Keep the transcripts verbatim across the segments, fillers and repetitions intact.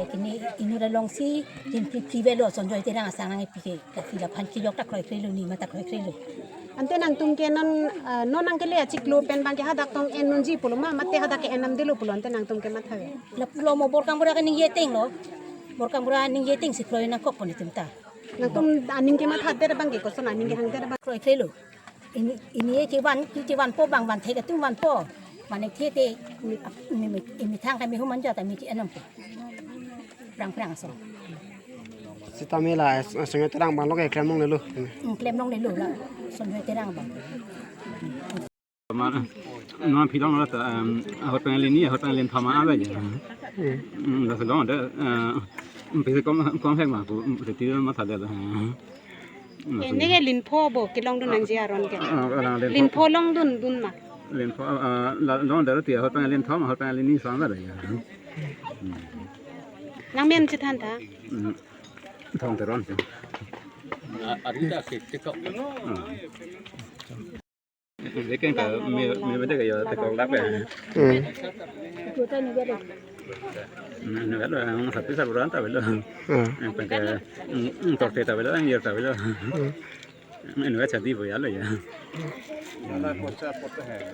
Ini inut alongsi rin phli phli avelo, Sonjoy Terang asang nangkepi ke. Lasi laphan kejok ta kroikre lo, nima ta kroikre lo. Ante nangtum ke non, ah, non nangkele achiklo pen abang ke hadak tong en unji pulo ma, mate hadak ke en namdelo pulo ante nangtum kematha ke? Lapulo mo, Borkang Bura ke ningje ateng lo. Borkang Bura ningje atengsi kroi nangkokpo netum ta. Nangtum aning kemathadet abang ke koson aning kehangdet abang? Kroikre lo. Ini, ini e chevan, chevanpo abang, vanthek atum vanpo. Mane the te, imi, imi, imi thang kami human jata mi che anam po. Prang prang aso. Sitame la, eh, Sonjoy Terang abang lo ke klem longlelo. Hmm, klem longlelo la. Sonjoy Terang abang. Tomar, non aphi long lo ta, em, ahut pengen lin ni, ahut pengen lin thom ma ave ya. Hmm. Hmm, dak se long de, eh, pisi kom, kom hek ma ko, hmm, pisi ti ma sa de la. Hmm. Ene ke lin pho bo kelongdun nangji aron ke. Ah, ah, lin pho. Lin pho longdundun ma? Lin pho, ah, la, long de ti ahut pengen lin thom, ahut pengen lin ni sa ave ya. Hmm. Nangmen chethan tha? Hmm. Thong Teron. Ah, ari ta ke, ke kok. Hmm. Deken ka me, me bede ka yo tekok lap ya. Hmm. Ne, ne lo, ang sapi saburan ta avelo. Hmm. Ang pengke, ang, ang torte ta avelo, ang yer ta avelo. Hmm. Ang enu chadi bo ya lo ya.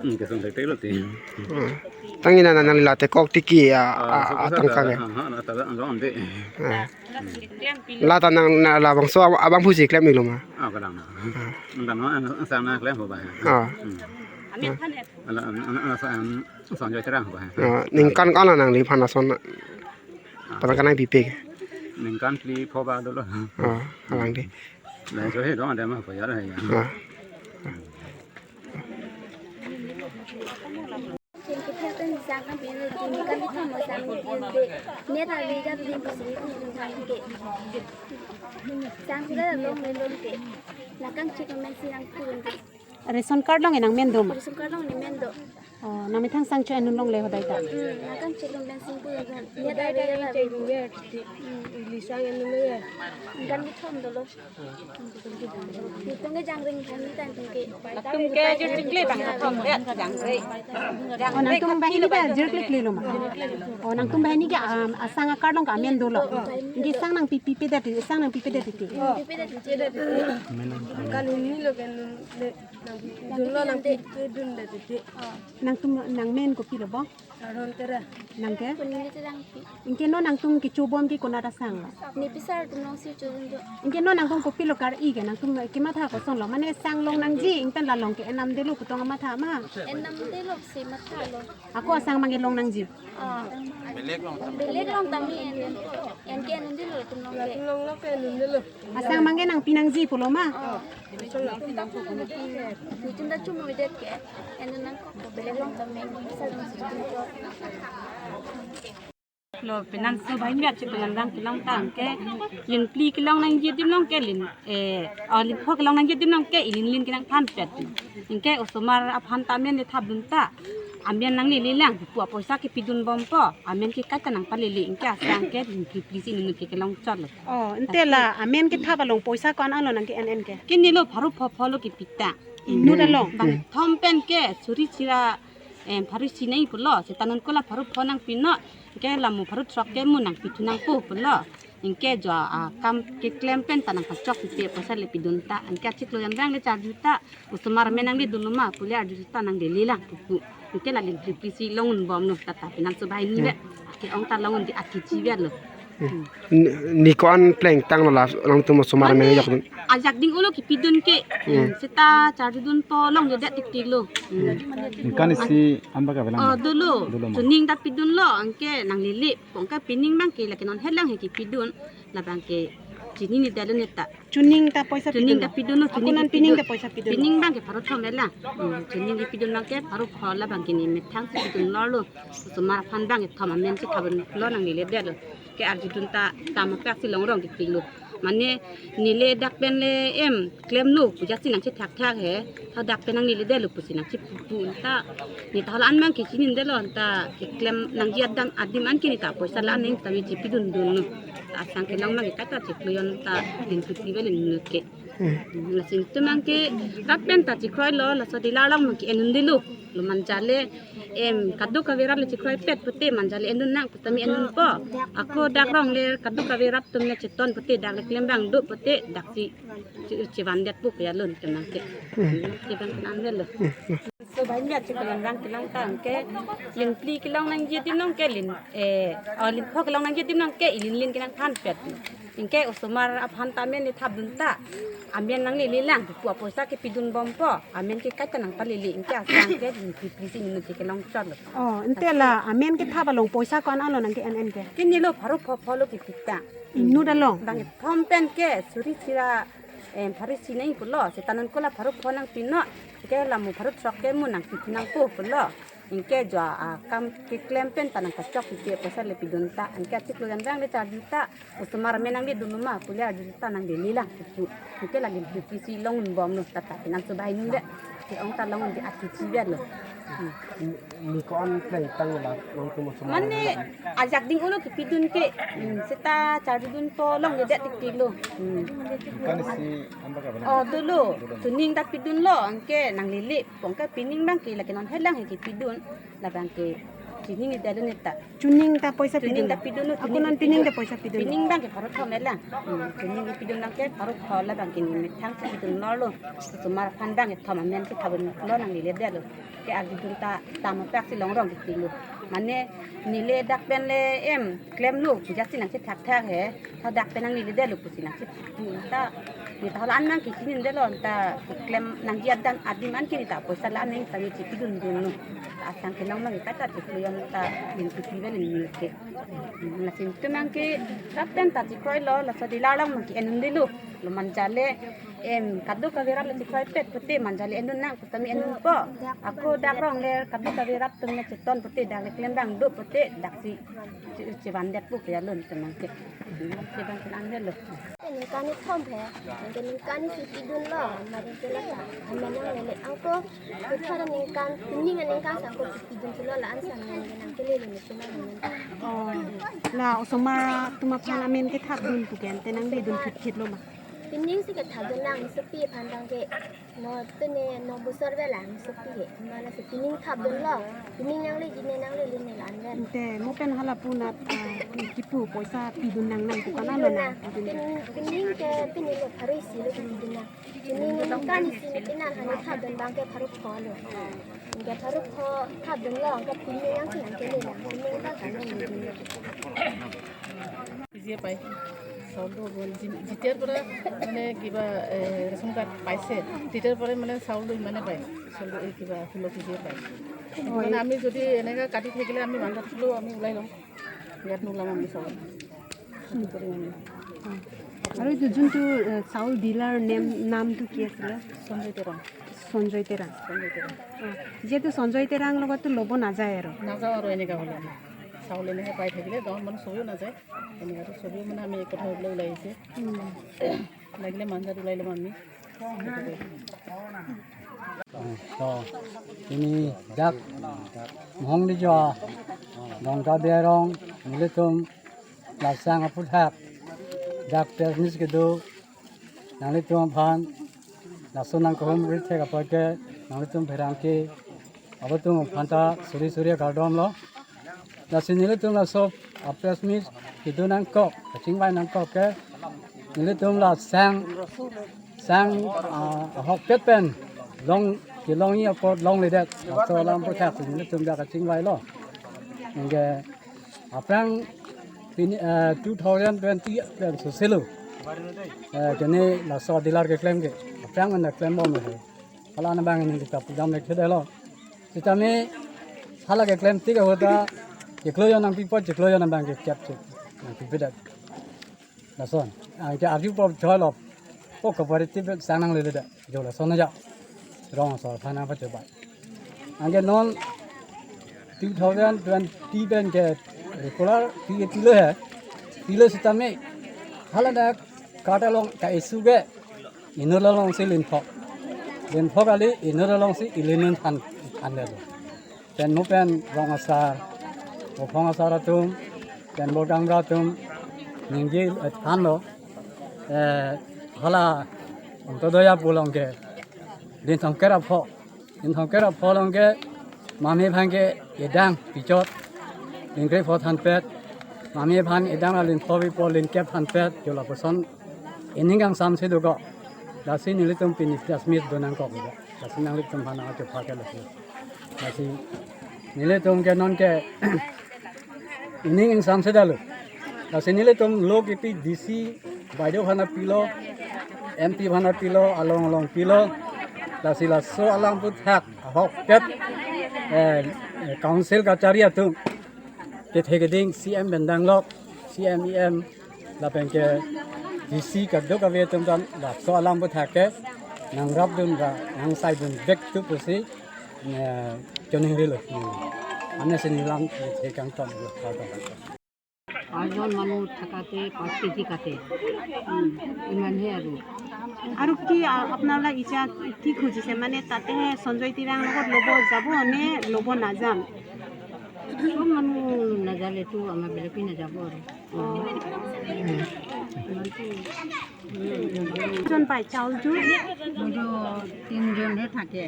Ang kesung tek tek lo ti. Hmm. Tangte nang, nang la tekok tiki ya, ah, ah, atong kage. Ah, ah, ta lo, ang lo ande. Hmm. Lata nang, na labangso abang, abang pusi klem iklo ma? Ah, kadang na. Ah. Nang tano, ang, ang sang na klem ho ba. Ah. Hmm. Ala, ang, ang, ang, ang Sonjoy Terang ho ba. Ah, ningkan ko-an la nangliphan ason? Ah. Pada kanai pipe? Ningkan phli pho ba dolo. Ah, alang di. Nang so he dong ada ma pho ya la ya. Ah. Cheng kethek pen sang kami ne dun kan di thom sang ne dun de. Ne ta ri kan din ko sri ku dun thang ke. Sang sida long ne long ke. Nangkangchek men si nangpu dun de. Ration card long e nangmen do ma? Ration card long ne men do. Oh, nangmethang sang cho en un longle hodai ta. Hmm, nangkangchek long men si pu dun. Ne ta ri kan. Hmm. Ili sang en un longle. Kan di thom dolo. Nangtum ke jangring kami tan tum ke. Nangtum ke jirjikle bang thom det jangre. Oh, nangtum banghini ke jirjikle lo ma? Oh, nangtum banghini ke, um, asang akar long ke amen dolo. Nge sang nangpi pipedet, sang nangpipedet ti. Pipedet ti. Kan hini lo kan le, nang dun lo nangpi dun det ti. Nangtum nangmen kopilo bo? Aron Terang. Nang ke? Kunini Terang pi. Anke non nangtum kecho bom ke konat asang lo? Ne pisar atum alongsi chodun do. Anke non nangtum kopilo kar-i ke, nangtum kematha koson lo? Mane sang long nangji, ingpen la long ke en namdelo pu tong matha ma? En namdelo si matha lo. Ako asang abang ke long nangji? Ah. Belek long tame en. Anke en namdelo atum along ke. Atum along lo ke en namdelo. Asang abang ke nangpi nangji pulo ma? Oh. Nitum ta chumuidet ke, en nangkok belek long tame, sa long si lo. Lo penang so bhai mi achi penang dang kelong tang ke, lin phli kelong nangji adim along ke lin, eh, oh, lin pho kelong nangji adim along ke, ilin lin kenangthan pet. Anke osomar aphan ta amen le thapdun ta, amen nanglele lang, pu apoisa kepidun bompo, amen ke kaita nangpalele, anke asang ke lin phli phli si inut ke kelong chot lo. Oh, ante la amen kethap along poisa ko-an lo nang ke-en-en ke? Kini lo pharo pho pho lo kepi ta. Inut along? Bang thom pen ke suri sira, em, pharo isi nangji pulo, seta non ko la pharo pho nangpi non, ke la mo pharo throk ke mo nangpi thu nangpo pulo. Anke jo, ah, kam keklem pen ta nangpachok pipe poisa le pidun ta, anke achiklo jang jang le charju ta. Osomar amen nangle dun lo ma, pule arju ta nanglele lang pupu. Anke la lin phli phli si long un bom lo, ta ta penang so bhai ni ve. Ake-ong ta long un di aki chi ve lo. Hmm. Ni, ni ko-an pleng tang lo la, nangtum osomar amen yok dun? Ajak ding ulo kepidun ke. Hmm. Seta charju dun to longledet tik tik lo. Hmm. Ningkan isi an ba ka velang? Oh, dolo. Dolo ma? Chuning ta pidun lo, anke nanglele. Pongka pining abang ke lake non helang he kepidun. Labang ke chinine det lo ne ta. Chuning ta poisa pidun lo? Chuning ta pidun lo, chuning ta pidun lo. Ako non pining ta poisa pidun lo? Pining abang ke pharo thom lo la. Hmm, chuning kepidun abang ke pharo pho, labang ke ne methang si pidun lo lo. Osomar aphan abang ke thom amen si thapdun lo nanglele det lo. Ke arju dun ta tama pek si long rong tik tik lo. Mane nele dak pen le em klem lo pu jasi nangchethak thak he. Hadak pen nanglele det lo pusi nangchepu pu ta. Ne ta hala an abang ke chininedet lo ta keklem nangji adim adim an ke ne ta poisa la an neng ta me chepidun dun lo. Ta asang kelong abang ke kaita chiklo jon ta lin phli phli ve lin inut ke. Lasi netum abang ke rat pen ta chekroilo, laso dealer along abang ke en un dilo. Lo manja le, em, kadokave rat le chekroipet pute manja le en un nang, putame en unpo. Ako dak rong le kadokave rat atum le cheton pute, dak le klem abang do pute, dak si che-, chevan det pu pe alun ke abang ke. Ke abang ke an det lo. So, banghini vet chekelong rang kelong ta, anke lin phli kelong nangji adim nong ke lin, eh, oh, lin pho kelong nangji adim nong ke ilin lin kenangthanpet. Anke osomar aphan ta amen ne thapdun ta, amen nanglele lang, pu apoisa ke pidun bompo, amen ke kaita nangpalele, anke asang ke lin phli phli si ninu chekelong chotlo. Oh, ante la amen kethap along poisa ko-an alo nang ke-en en ke? Ke nilo pharo pho pho lo kepi ta. Inut along? Bang thom pen ke suri sira, em, pharo isi nangji pulo, seta non ko la pharo pho nangpi non, ke la mo pharo throk ke mo nangpi nangpo pulo. Anke jo akam keklem pen ta nangkachok pi ke poisa le pidun ta. Anke achiklo jan abang le charju ta. Osomar amen nangle dun ma pu le arju ta nanglele lang pu. Anke lagi pi pi si long un bomlo ta ta pinam so banghini le. Ke-ong ta long un di ati chiver lo. Ni ko-an pleng tang la long tu mo osomar. Mane ajak ding ulo kepidun ke. Hmm, seta charju dunpo longledet tik tik lo. Hmm. Kan si amba ka bana. Oh, dolo. Tuning ta pidunlo, anke nanglele. Pong ke pining abang ke lake non helang he kepidun. Labang ke tuning ni dalun ni ta. Tuning ta poisa pidun. Tuning ta pidunlo, ako tuning non ta pining pidun. Ta poisa pidun. Pining abang ke pharo thom helang. Hmm, tuning ta pidun abang ke pharo pho labang ke ni methang si pidun norlo. Osomar aphan abang ke thom amen si thapdunlo nanglele det lo. Ke arjudun ta tam apak si long rong kepilo. Mane nele dak pen le em klemlo, puja si nangchethak thak he. Tha dak pen nanglele det lo pusi nangchethak ta. Ne ta hala an nang kisi nin det lo ta klem nangji adan adim an ke ne ta poisa la an nang ta ne chepidun dun lo. Ta asang kelong nang ta ta cheplo yon ta nin kisi vel nin ke. Lasi netum abang ke rat pen ta chekroilo, laso dealer along abang ke en un dilo. Lo manja le, em, kadokave rat le chekroipet pute manja le en un nang, putame en unpo. Ako dak rong le kadokave rat atum le cheton pute, dak le klem abang do pute, dak si che-, chevan det pu pe alun ke abang ke. Ke abang ke an det lo. Ningkan ni thom he, ningkan ni si pidunlo, mari ke la ta. Amen nanglele ako, puthot ningkan, pining ningkan si ako pidun thulo, la an sang nang nang kelele ni thulo nang. Oh, la osomar atum aphan amen kethapdun pu ke ante nangledun thit thit lo ma? Pining si kethapdun nang, sopi aphan abang ke, no pene no bosor vel lang sopi he. Mane si pining thapdunlo. Pining nangle jine nanglele ne la an vel. Ante mo pen hala pu nat, ah, kipu poisa pidun nang nang pu ko-an lo nang. Pin-, pining ke pini lo pharo isi lo pidun nang. Pining ningkan isi ni pinan hani thapdun abang ke pharo pho lo. Ke pharo pho thapdunlo, ke pining yang si nang kele nang. Pining abang kan nang pidun lo. কেজিয়ে পায়। চাউলটো জি-, যেতিয়াৰ পৰা মানে কিবা, এ, ration card পাইছে, তেতিয়াৰ পৰাই মানে চাউলটো ইমানে পায়। চাউলটো এই কিবা ষোল্ল কেজিয়ে পায়। মানে আমি যদি এনেকৈ কাটি থাকিলে আমি মান্ধাত থাকিলেও আমি ওলাই লওঁ। ইয়াত নোলাম আমি চাউল। সেইটো কৰিম আমি। আৰু এইটো যোনটো, এ, চাউল ডিলাৰ নেম, নামটো কি আছিলে? সঞ্জয় তেৰাং। সঞ্জয় তেৰাং। সঞ্জয় তেৰাং। অ, যিহেতু সঞ্জয় তেৰাং লগততো ল'ব নাযায় আৰু। নাযাওঁ আৰু এনেকুৱা হ'লে। চাউল এনেকৈ পাই থাকিলে গাঁৱৰ মানুহ চবেও নাযায়। এনেকুৱাতো চবেই মানে আমি এই কথা লৈ ওলাই আহিছে। উম। লাগিলে মান্ধাত ওলাই ল'ম আমি। To, pini dak Mohong Dijo, Dongka Berong, nelitum lasang aputhak dak press meet kedo, nanglitum aphan laso nangkehumri thek apot ke, nanglitum pherangke abatum aphan ta suri suri kardom lo. Lasi nelitum laso a press meet kedo nangkok, kachingvai nangkok ke, nelitum la sang, sang, ah, ahokpet pen long, kelongji apot longledet, laso alam aputhak si nelitum dak kachingvai lo. Anke aphrang pini, eh, two thousand twenty pen soselo. Eh, kene laso dealer keklem ke. Aphrang anda klem bom he. Hala anabang ini kita pudam lek kedelo. Sitame hala keklem tik ahut ta, chiklo jon nangpipo, chiklo jon abang ke kep chik nangpipedet. Lason, ah, ke arju pop cholo. O cooperative sang nangleledet. Jo lason aja. Rong asor aphan nangpachobai. Anke non two thousand twenty pen ke regular pi pilo he. Pilo sitame hala dak card along ka-issue ke inut alongsi linphok. Linphok kali inut alongsi ilin un than, than det. Pen mo pen rong asar, ophong asar atum, pen bo gaonbura atum, ningje, eh, thanlo, eh, hala Todoya pulo ke, Linthomkep apho, Linthomkep apho along ke, mame aphan ke edang pichot, lingkre pho thanpet, mame aphan edang alin pho pipo lingkep thanpet, jo lapuson ining kangsamse dokok. Lasi nelitum pini press meet donangkok. Lasi nanglitum aphan nangchepha ke lasi. Lasi nelitum ke non ke ining ingsamse dalo. Lasi nelitum lo kipi D C baideo aphan pilo, M P aphan pilo, along along pilo. Lasi laso alam aphuthak ahokpet, eh, eh, council kachari atum kethe keding C M pen danglok, C M, E M, lapen ke D C kadokave atum aphan laso alam aphuthak ke nangrapdun ra nangsaidun vek tu pusi, eh, choningrilo. Hmm. Ane sini lam, eh, kangton lo, kangton. পাঁচজন মানুহ থাকাতে পাঁচ কেজি কাটে। উম, ইমানহে আৰু। আৰু কি, আ, আপোনালোকে এতিয়া কি খুজিছে? মানে তাতে সঞ্জয় তিৰাং লগত ল'ব যাব নে ল'ব নাযাম? চব মানুহ নাযালেতো আমাৰ বেলেগেই নাযাব আৰু। অ। ইমানটো জন পায় চাউলটো? মোৰতো তিনিজনহে থাকে,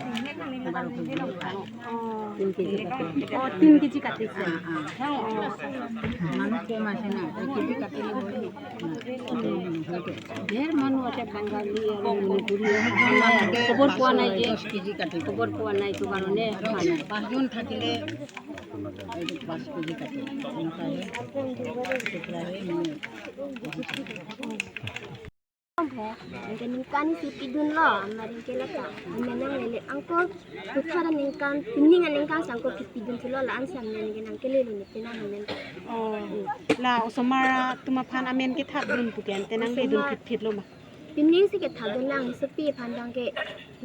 বাৰ কেজি পায়। অ। তিন কেজি কাটে। অ, তিন কেজি কাটিছে। অ, অ। মানুহ কম আছে না, এক কেজি কাটিলে হয়। ধেৰ মানুহ আছে, বাঙালী আৰু মণিপুৰী আৰু খবৰ পোৱা নাই যে। দহ কেজি কাটিব। খবৰ পোৱা নাই, এইটো কাৰণে আৰু পোৱা নাই। পাঁচজন থাকিলে এইটো পাঁচ কেজি কাটিব। এনেকুৱাহে। তেতিয়াহে মানে Anke ningkan isi pidunlo, amar anke lata. Amen nanglele angko puthot aningkan, pining aningkan si angko pidun thulo la-an si amen anke nangkelelo ne penang amen. Oh, la osomar atum aphan amen kethapdun pu ke ante nangledun Osomar phitphit lo ma? Pining si kethapdun lang, sopi aphan abang ke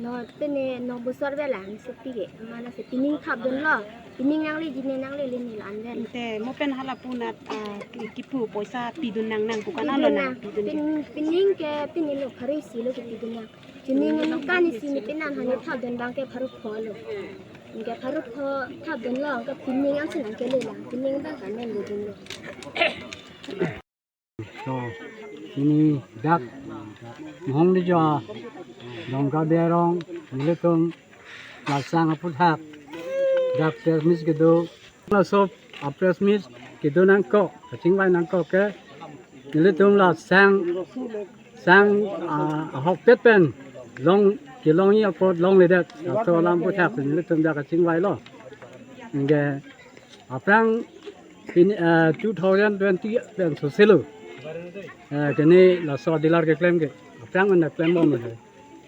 no pene no bosor ve lang, sopi ke. Mana si pining thapdunlo, pining nangle jine nanglele ne la-an ven. Ante mo pen hala punat, ah, ki-, kipu poisa pidun nangnang pu kan alo Pidun nang, nang. Pidun. Pin-, pining ke pini lo pharo isi lo kepidun nang. Pining aningkan isi ne penan hani thapdun abang ke pharo pho lo. Anke pharo pho thapdunlo, anke pining ansi nangkele lang. Pining abang ke amen ledunlo. So, pini dak Mohong Dija, Dongka Berong, nelitum lasang aphuthak dak press meet kedo, laso a-press meet kedo nangkok, kachingvai nangkok ke, nelitum lasang, sang, ah, ahokpet pen long, kelongji apot longledet, laso alam aphuthak nelitum dak kachingvailo. Anke aphrang pini, eh, two thousand twenty pen soselo. Eh, kene laso dealer keklem ke. Aphrang anda klem bom he.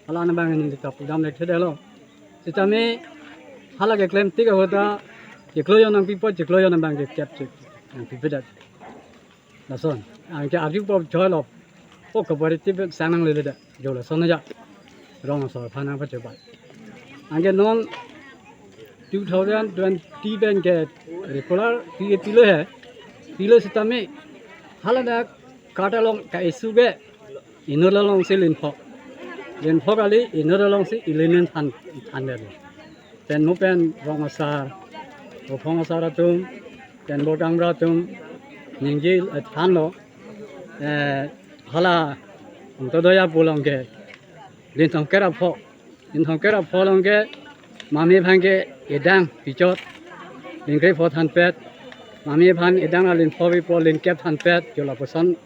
Hala nang abang ni ta pudam lek thedelo. Sitame hala keklem tik ahut ta chiklo jon nangpipo, chiklo jon abang ke kep chik nangpipedet. Lason, anke arju pop joy lo. O cooperative sang nanglele da. Jo lason aja. Rong asor aphan nangpachepa. Anke non two thousand twenty pen ke regular P A pilo he. Pilo sitame hala dak card along ka-issue ke inut alongsi lin pho. Lin pho kali inut alongsi ilin than, than de. Pen mo pen rong asar, ophong asar atum, pen bor kangbura atum, ningje thanlo, eh, hala, Antyodaya pu along ke, Linthomkep apho, Linthomkep apho along ke, mame aphan ke edang pichot, lingkre pho thanpet, mame aphan edang alin pho pipo lingkep thanpet, jo lapuson,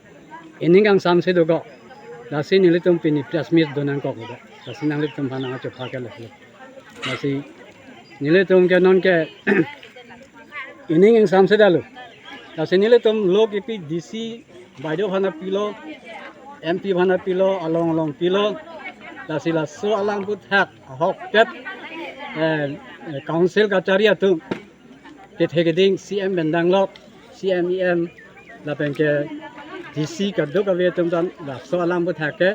ining kangsamse dokok, lasi nelitum pini press meet donangkok, lasi nanglitum aphan nangchepha ke lasi. Lasi nelitum ke non ke ining ingsamse dalo. Lasi nelitum lo kipi D C baideo aphan pilo, M P aphan pilo, along along pilo. Lasi laso alam aphuthak ahokpet, eh, eh, council kachari atum kethe keding C M pen danglok, C M, E M, lapen ke D C kadokave atum aphan laso alam aphuthak ke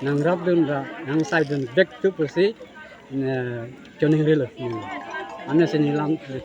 nangrapdun ra nangsaidun vek tu pusi, eh, choningrilo. Hmm. Ane sini lam.